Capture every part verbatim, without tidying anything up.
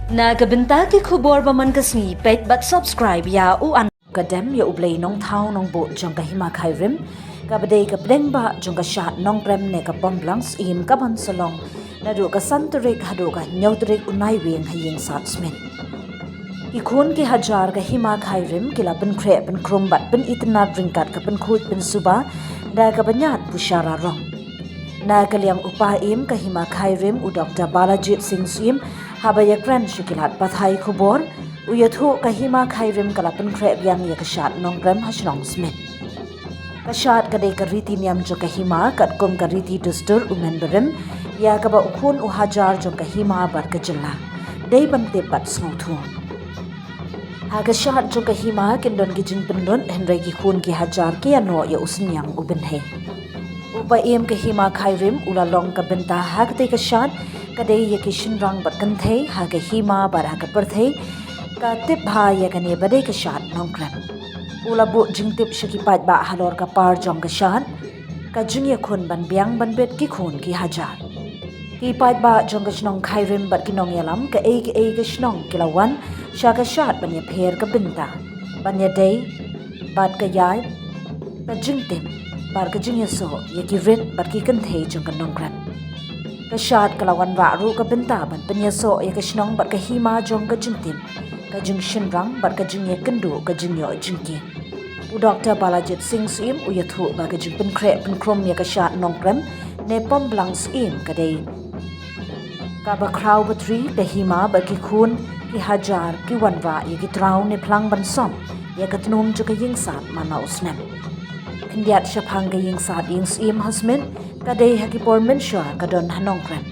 Na ka bynta ki khubor ba man ka sngi, peit bad subscribe ïa u an. Ka dem ïa U Blei Nongthaw Nongbuh jong ka Hima Khyrim, kaba dei ka pdeng bah jong ka shad Nongkrem ne ka Pomblang Syiem, kaban sa long naduh ka san tarik haduh ka hynñiew tarik u Naiwieng ha Ïingsad Smit. Ki khun ki hajar ka Hima Khyrim ki la pynkhreh pynkhrum bad pynitynnad ryngkat ka pynkhuid pynsuba da kaba ñiad pushara rong. Na ka liang u Paiem ka Hima Khyrim, u Doktor Balajit Singh Syiem, haba ïakren sha ki lad pathai khubor, u ïathuh ka Hima Khyrim ka la pynkhreh biang ïa ka shad Nongkrem ha shnong Smit. Ka shad ka dei ka riti niam jong ka hima, katkum ka riti dustur u men barim, ïa kaba u khun u hajar jong ka hima bad ka jylla dei ban tip bad sngewthuh. Ha ka shad jong ka hima kin don ki jingpynlut, hynrei ki khun ki hajar ki ïanoh ïa u synñiang u bynhei. U Paiem ka Hima Khyrim u la long ka bynta ha katei ka shad ka dei ïa ki shynrang bad kynthei ha ka hima bad ha ka pyrthei, ka tip bha ïa kane ba dei ka shad Nongkrem. U la buh jingtip sha ki paidbah halor ka par jong ka shad, ka jingïakhun ban biang ban bit ki khun ki hajar. Ki paidbah jong ka shnong Khyrim bad ki nongïalam kaei kaei ka shnong ki la wan sha ka shad ban ïapher ka bynta, ban ïadei bad ka ïaid, ka jingtip bad ka jingïasoh ïa ki rit bad ki kynthei jong ka Nongkrem. Ka shad ka la wanrah ruh ka bynta ban pynïasoh ïa ka shnong bad ka hima jong ka jingtip, ka jingshynrang bad ka jingïakynduh, ka jingïoh jingkit. U Doktor Balajit Singh Syiem u ïathuh ba ka jingpynkhreh pynkhrum ïa ka shad Nongkrem ne Pomblang Syiem ka dei kaba khraw batri, ka hima bad ki khun ki hajar ki wanrah ïa ki traw ne phlang ban sop ïa ka tnum jong ka Ïingsad man la u snem. Khyndiat shaphang ka Ïingsad Ïing Syiem ha Smit, ka dei ha ki por mynshuwa ka don ha Nongkrem.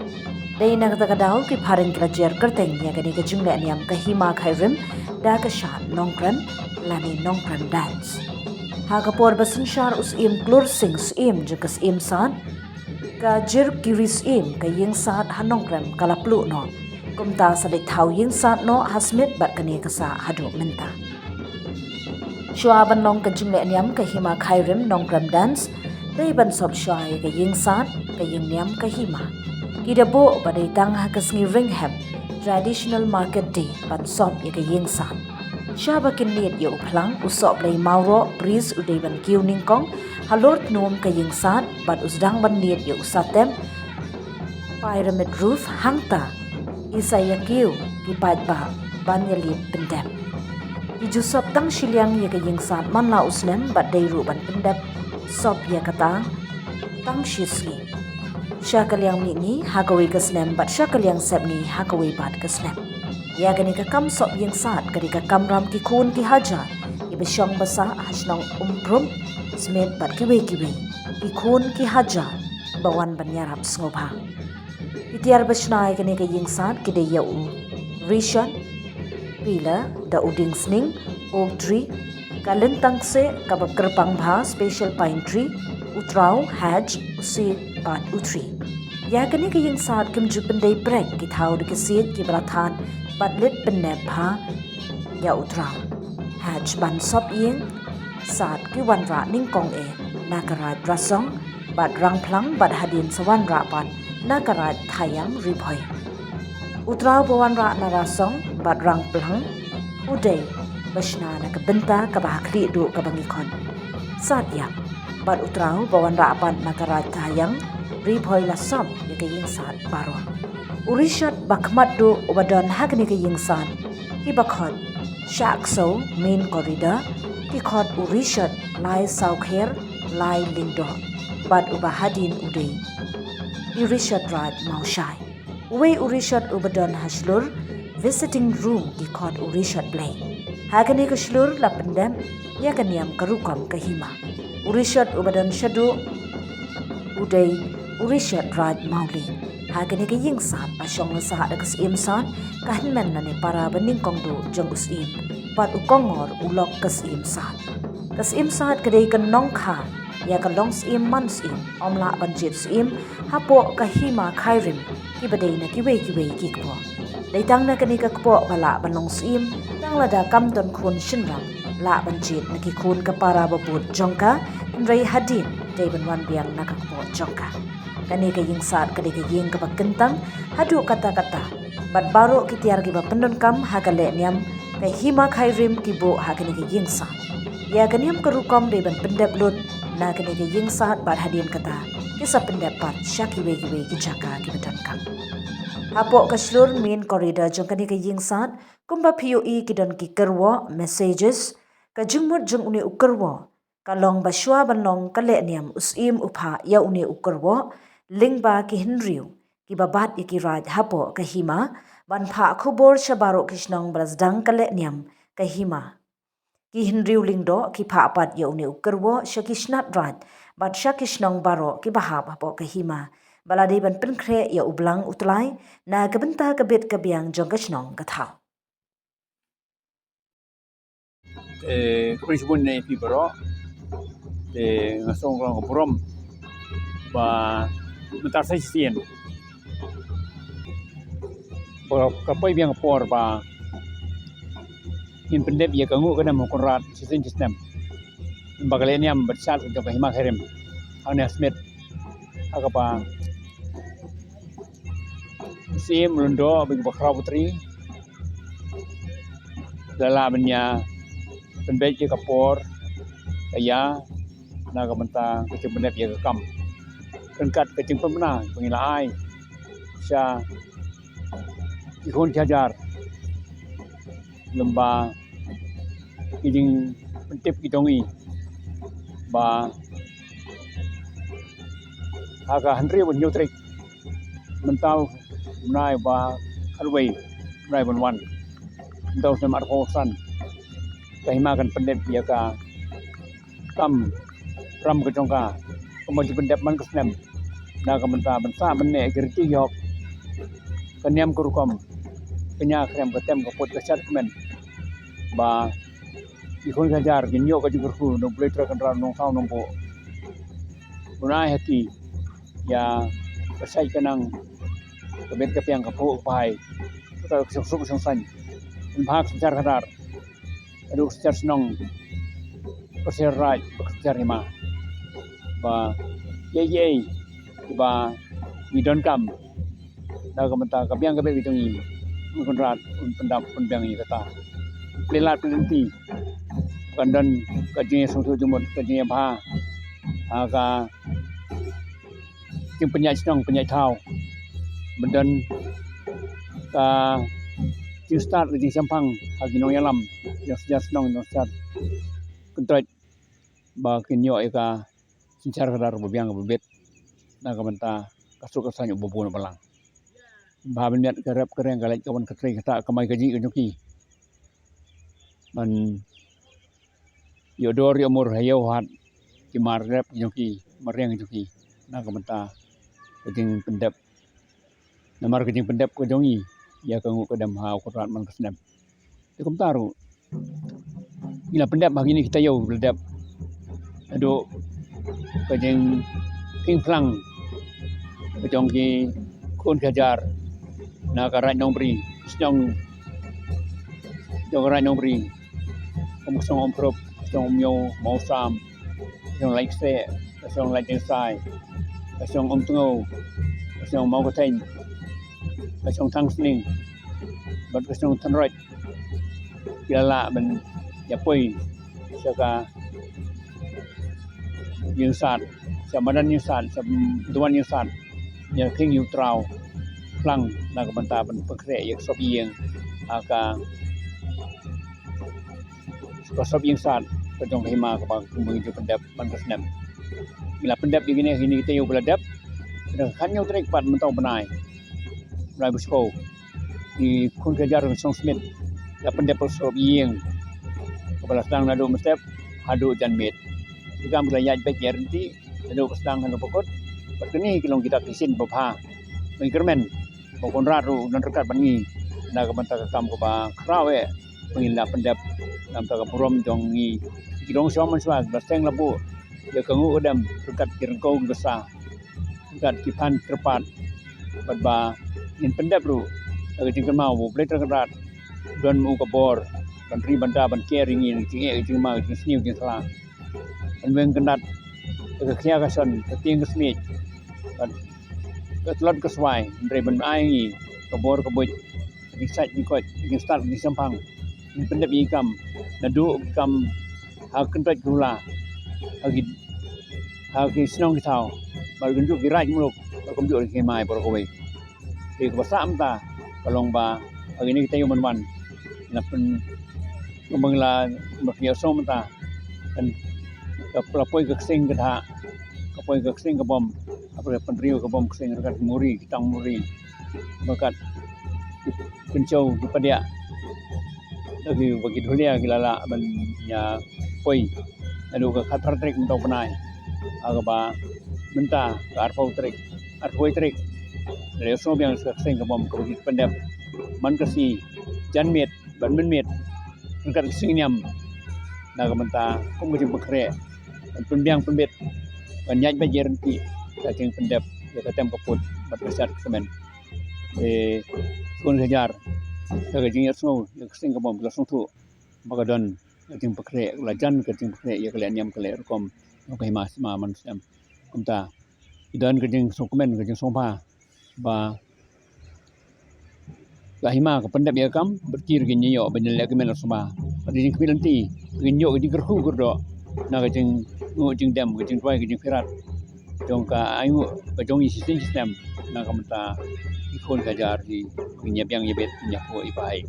Dei na kata ka daw ki phareng ki la jer kyrteng ïa kane ka jingleh niam ka Hima Khyrim da ka shad Nongkrem lane Nongkrem Dance. Ha ka por ba synshar u Syiem Klur Singh Syiem jong ka Syiem Sad, ka jyrkiri syiem ka Ïingsad ha Nongkrem ka la pluh noh. Kumta sa leit thaw Ïingsad noh ha Smit bad kane ka sah haduh mynta. Shuwa ban long ka jingleh niam ka Hima Khyrim Nongkrem Dance, dei ban sop shuwa ïa ka Ïingsad, ka Ïingniam ka hima. Ki da buh ba dei tang ha ka sngi Ringhem, Traditional Market Day, ban sop ïa ka Ïingsad. Shaba kin nied ïa u phlang, u sohblei mawroh, priest u dei ban kiew nyngkong halor tnum ka Ïingsad bad u sdang ban nied ïa u satep pyramid roof, hangta i sa ïakiew ki paidbah ban ïaleit pyndep. Ki ju sop tang shiliang ïa ka Ïingsad man la u snem bad dei ruh ban pyndep sop ïa kata tang shisngi. Sha ka liang mihngi ha kawei ka snem bad sha ka liang sepngi ha kawei pat ka snem. Ïa kane ka kam sop Ïingsad ka dei ka kamram ki khun ki hajar kiba shong ba sah ha shnong Umprung, Smit bad kiwei kiwei, ki khun ki hajar ba wan ban ïarap sngewbha. Ki tiar ba shna ïa kane ka Ïingsad ki dei ïa u rishot, pillar, da u dieng sning, oak tree, ka lyntang kseh kaba kyrpang bha, special pine tree, u traw, hedge, u siej bad u thri. Ïa kane ka Ïingsad kim ju pyndei prek, ki thaw da ki siej kiba la thad bad leit pynnep bha ïa u traw. Hedge ban sop ïing, sad ki wanrah nyngkong eh na ka Raid Rasong bad Rangphlang bad hadien sa wanrah pat na ka Raid Thaiang Ri Bhoi. U traw ba wanrah na Rasong bad Rangphlang u dei ba shna na ka bynta kaba ha khlieh duh kaba ngi khot Sad Ïap, bad u traw ba wanrah pat na ka Raid Thaiang Ri Bhoi la sop ïa ka Ïingsad baroh. U rishot ba khmat duh uba don ha kane ka Ïingsad kiba khot Shah Ksew, main corridor, ki khot u rishot Lai Sawkher Lai Lyngdoh, bad uba hadien u dei i rishot Raid Mawshai. Uwei u rishot uba don ha shlur, visiting room, ki khot u rishot Blei. Ha kane ka shlur la pyndep ïa ka niam ka rukom ka hima. U rishot uba don shaduh u dei u rishot Raid Mawlieh. Ha kane ka Ïingsad ba shong la sah da ka Syiem Sad, ka hynmen lane para ba nyngkong duh jong u Syiem bad u kongor u lok ka Syiem Sad. Ka Syiem Sad ka dei ka nongkha ïa ka long syiem man syiem, ym lah ban jied syiem hapoh ka Hima Khyrim kiba dei na kiwei kiwei ki kpoh. Dei tang na kane ka kpoh ba lah ban long syiem, tang lada kam don khun shynrang lah ban jied na ki khun ka para ba bud jong ka, hynrei hadien dei ban wan biang na ka kpoh jong ka. Kane ka ïing sad ka dei ka ïing kaba kyntang haduh katta katta, bad baroh ki tiar kiba pyndonkam ha ka lehniam ka hima khyrim ki buh ha kane ka ïing sad. Ïa ka niam ka rukom dei ban pyndep lut na kane ka ïing sad bad hadien kata ki sa pyndep pat sha kiwei kiwei ki jaka kiba donkam. Hapoh ka shlur main corridor jong kane ka ïing sad, kumba phi ïohi ki don ki kyrwoh, messages, ka jingmut jong une u kyrwoh ka long ba shuwa ban long ka lehniam u syiem u phah ïa une u kyrwoh lyngba ki hynriew kiba bat ïa ki raid hapoh ka hima, ban phah khubor sha baroh ki shnong ba la sdang ka lehniam ka hima. Ki hynriew lyngdoh ki phah pat ïa une u kyrwoh sha ki shnat raid bad sha ki shnong baroh kiba hap hapoh ka hima, ba la dei ban pynkhreh ïa u blang u tlai na ka bynta ka bit ka biang jong ka shnong ka thaw. Te khublei shibun ïa phi baroh. Te nga sngew ka long ka burom ba mynta sa shisien ba ka poi biang ka por ba ngin pyndep ïa ka nguh ka dem u Conrad shisien shisnem. Ba ka lehniam bad shad jong ka hima khyrim hangne ha Smit, ha kaba u syiem u lyngdoh bad kiba khraw batri la lah ban ïa pynbeit ïa ka por ka ïa na ka bynta ka jingpyndep ïa ka kam. Ryngkat ka jingpynbna ba ngi la ai sha ki khun ki hajar lem bad ki jingpyntip ki jong ngi ba ha ka hynriew bad hynñiew tarik mynta u bnai ba khatwei, bnai ban wan, mynta u snem arphew san, ka hima kan pyndep ïa ka kam ram ka jong ka, kumba ju pyndep man ka snem. Na ka bynta ban sah ban neh ki riti ki hok, ka niam ka rukom, ka nia ka krem, ka tem ka put, ka shad ka kmen, ba ki khun ki hajar kin ïoh ka jingkyrkhu na U Blei Trai Kynrad Nongthaw Nongbuh. Un ai ha ki ïa ka shait ka nang, ka bit ka biang, ka phuh ka bhai, ka shong suk shong saiñ, un bha ka synshar khadar, haduh ka synshar shnong, ka synshar raid, ka synshar hima. Ba ïa ïa ba ngi donkam na ka bynta ka biang ka bit ka jong ngi, U Kynrad un pyndap pynbiang ïa kata. Plie lad plie lynti, kan don ka jingïasngewthuh jingmut, ka jingïabha ha ka jingpynïaid shnong pynïaid thaw. Ban don ka jingstad ka jingshemphang ha ki nongïalam, ki nongsynshar shnong, ki nongsynshar kyntoit, ba kin ïoh ïa ka synshar khadar ba biang ba bit na ka bynta ka suk ka saiñ uba bun uba lang. Ba ban miat ka rep ka reng, ka leit ka wan, ka trei ka tah, ka kamai kajih ka jong ki. Ban ïoh dor ïoh mur ha ïew hat, ki mar rep ki jong ki, mar reng ki jong ki, na ka bynta ka jingpyndep. Namar ka jingpyndep ka jong ngi ïa ka nguh ka dem ha U Kynrad man ka snem. Te kumta ruh ngi la pyndep ha kine ki taïew ba la dep, haduh ka jingphieng phlang ka jong ki khun ki hajar na ka Raid Nongbri, shnong jong ka Raid Nongbri, kum ka shnong Umphrup, ka shnong Umñiew, Mawsam, ka shnong Laitksyeh, ka shnong Laitdiengshai, ka shnong Umtngew, ka shnong Mawkatheiñ, ka shnong Thangsning bad ka shnong Thynroit. Ki la lah ban ïa poi sha ka ïing sad, sha madan ïing sad, sha duwan ïing sad, ïa ka khing ïa u traw phlang na ka bynta ban pynkhreh ïa ka sop ïing ha ka, ka sop ïing sad ka jong ka hima kaba kumba ngi ju pyndep man ka snem. Ngi la pyndep ïa kine, kine ki taïew ba la dep. Ka khathynñiew tarik pat mynta u bnai, bnai ba shiphew, ki khun ki hajar ka shnong Smit la pyndep ka sop ïing kaba la sdang naduh mynstep haduh janmiet. Ki kam ki la ïaid beit ïaid ryntih naduh ba sdang haduh ba kut. Bad kine ki long ki dak ki shin ba bha ba ngi kyrmen ba u Kynrad ruh u don ryngkat bad ngi na ka bynta ka kam kaba khraw eh ba ngin da pyndep na ka bynta ka burom jong ngi ki dongshitom mynshuwa kiba seng la buh ïa ka nguh ka dem ryngkat ki ryngkew kiba sah, ryngkat ki phan kyrpad. Bad ba ngin pyndep ruh da ka jingkynmaw ba U Blei Trai Kynrad u don ma u ka bor ban ri ban da ban ker ïa ngi na ka jingeh ka jingma, ka jingsniew jingsla, ban weng kyndat da ka khia ka shon, ka tieng ka smiej, bad ka tlot ka swai, hynrei ban ai ngi ka bor ka buit, ka jingsait jingkoit, ka jingstad ka jingshemphang, ngin pyndep ïa ki kam, naduh ki kam ha kyntoit ka hula, ha ki, ha ki shnong ki thaw, bad kumjuh ki raid muluk, bad kumjuh ki hima baroh kawei. Te kaba sah mynta ka long ba ha kine ki taïew ban wan, la pyn, kumba ngi la, kumba ngi ïohsngew mynta, kan, ka la poi ka ksing ka dha, ka poi ka ksing ka bom, ka pynriew ka bom ksing ryngkat ki muri, ki tang muri, ryngkat ki pynchew ki padiah, da kiba ki dhulia ki la lah ban ïa poi naduh ka khatphra tarik mynta u bnai, ha kaba mynta ka arphew tarik, arphew tarik, la ïohsngew biang ka ksing ka bom kaba ki pyndep man ka sngi janmiet bad mynmiet ryngkat ka sngi niam, na ka bynta kum ka jingpynkhreh, ban pynbiang pynbit, ban ïaid beit ïaid ryntih ka jingpyndep ïa ka tem ka pud bad ka shad ka kmen. Te khun ka jar, da ka jingïohsngew ïa ka ksing ka bom, la sngewthuh ba ka don ka jingpynkhreh, la jan ka jingpynkhreh ïa ka lehniam ka lehrukom jong ka hima sima man snem. Kumta ki don ka jingsngewkmen, ka jingsngewbha ba ka hima ka pyndep ïa ka kam, bad ki ruh kin ïoh ban ïaleh kmen la sngewbha. Bad ka jingkhmih lynti, kin ïoh ka jingkyrkhu kyrdoh na ka jingnguh jingdem, ka jingduwai, ka jingpyrkhat jong ka ainguh ka jong ngi shisien shisnem, na ka bynta ki khun ka jar hi, kin ïa biang ïa bit, kin ïa phuh ïa pahai.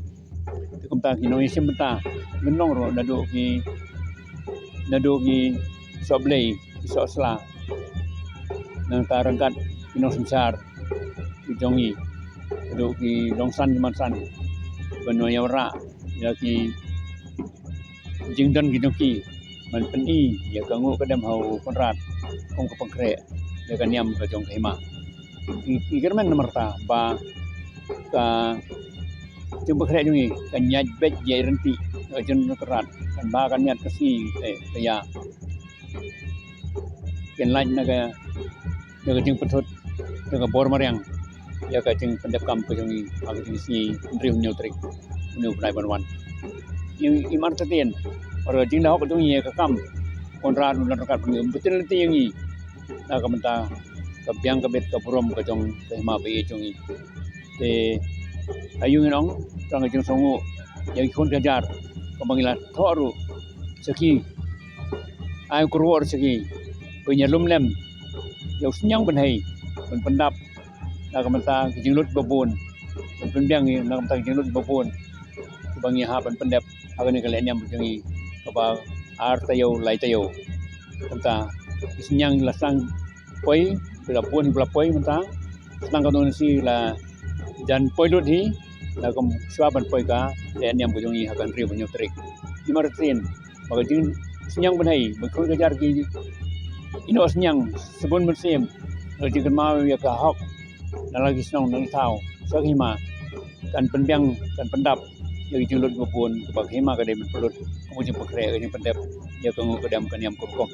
Te kumta ki nongïashim bynta, ngin ong ruh naduh ki, naduh ki sohblei, ki sohsla, nangta ryngkat ki nongsynshar ki jong ngi, naduh ki longsan ki mansan, ban ïa wanrah ïa ki jingdon ki jong ki, ban pyni ïa ka nguh ka dem ha u Kynrad kum ka pynkhreh ïa ka niam ka jong ka hima. Ngi, ngi kyrmen namar kata ba ka jingpynkhreh jong ngi kan ïaid beit ïaid ryntih, ka jingdon Kynrad kan ba kan miat ka sngi, eh, ka ïa kin lait na ka, na ka jingpynthut, na ka bor mariang ïa ka jingpyndep kam ka jong ngi ha ka jingsngi hynriew hynñiew tarik une u bnai ban wan. Im, im artatien, bad ka jingda hok ka jong ngi ïa ka kam, u Kynrad un don ryngkat bad ngi, un pyntip lynti ïa ngi na ka bynta ka biang ka bit ka burom ka jong ka hima ba ïeit jong ngi. Te aïu ngin ong, tang ka jingsngewnguh ïa ki khun ka jar, kaba ngi la thoh ruh sha ki, ai kyrwoh ruh sha ki, ban ïa lum lem ïa u Sniang Bynhei ban pyndap na ka bynta ki jinglut ba bun, ban pynbiang na ka bynta ki jinglut ba bun kiba ngi hap ban pyndep ha kane ka lehniam ka jong ngi kaba ar taïew lai taïew. Kumta ki sniang la sdang poi, ki la bun, ki la poi mynta. Sdang katno ngi la jan poi lut hi, la kum shuwa ban poi ka lehniam ka jong ngi ha ka hynriew hynñiew tarik. Im artatien ba ka jingsniang bynhei, ba khun ka jar ki ïehnoh sniang sabun mynsiem, la jingkynmaw ïa ka hok na la ki shnong na ki thaw sha ka hima, kan pynbiang kan pyndap ïa ki jinglut ba bun kaba ka hima ka dei ban pynlut, kum ka jingpynkhreh, ka jingpyndep ïa ka nguh ka dem ka niam ka rukom.